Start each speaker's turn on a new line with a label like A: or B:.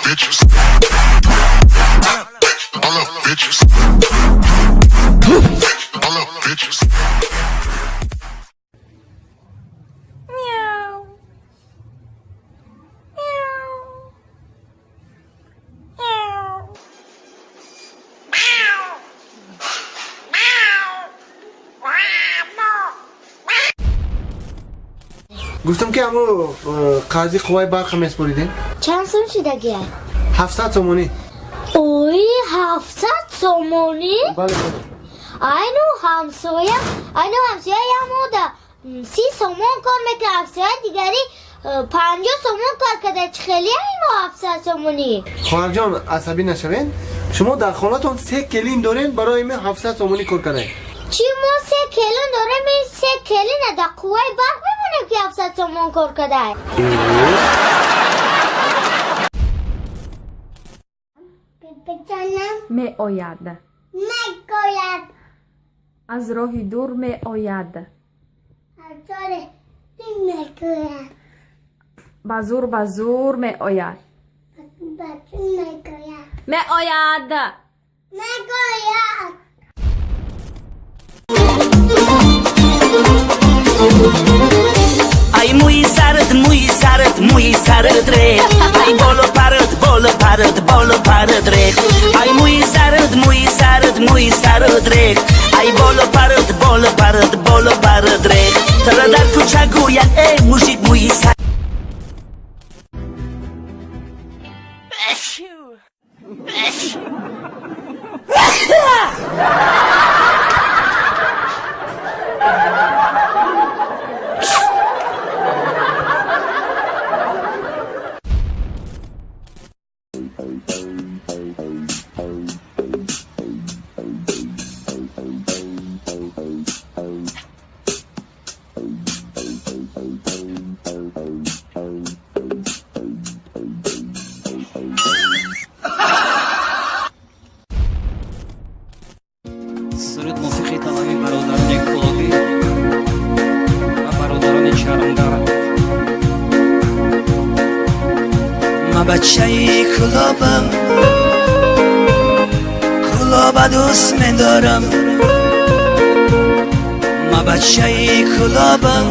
A: Bitches. All up, bitches. All up, bitches.
B: Мяу. Мяу. Мяу.
C: Гуфтам ки ҳамо қарзи қувваи барқа меспоридем.
D: Чанд сом шидагия?
C: 700 сомонӣ.
D: Ой, 700 сомонӣ?
C: Бале, бале.
D: Айну ҳамсоя ямода 30 сомон кор мекунад, ҳамсоя дигари 50 сомон кор карда. Чӣ хеле имо 700 сомонӣ?
C: Хоҳарҷон, асабӣ нашавед. Шумо дар хонатон се келин дорем, барои ме 700 сомонӣ кор кардаем.
D: Чӣ, мо се келин дорем? Ин се келина дар қувваи барқ мемонем, ки 700 сомон кор карда?
B: Меояд.
D: Мегӯяд.
B: Аз роҳи дур меояд.
D: Мегӯяд.
B: Ба зур, ба зур меояд.
D: Мегӯяд.
B: Меояд.
D: Мегӯяд.
E: Ай мӯи сарат, мӯи сарат, мӯи сарат рех. Ай боло парат, боло парат, боло парат рех. Ай мӯи сарат, мӯи сарат, мӯи сарат рех. Ай боло парат, боло парат, боло парат рех. Тара дар кӯча гӯянд: «Эй мужик, мӯи сар».
F: Суруд мувофиқи талаби бародарони кулобӣ ва бародарони чаромгар.
E: Ма бачаи Кулобам, Кулоба дӯст медорам. Ма бачаи Кулобам.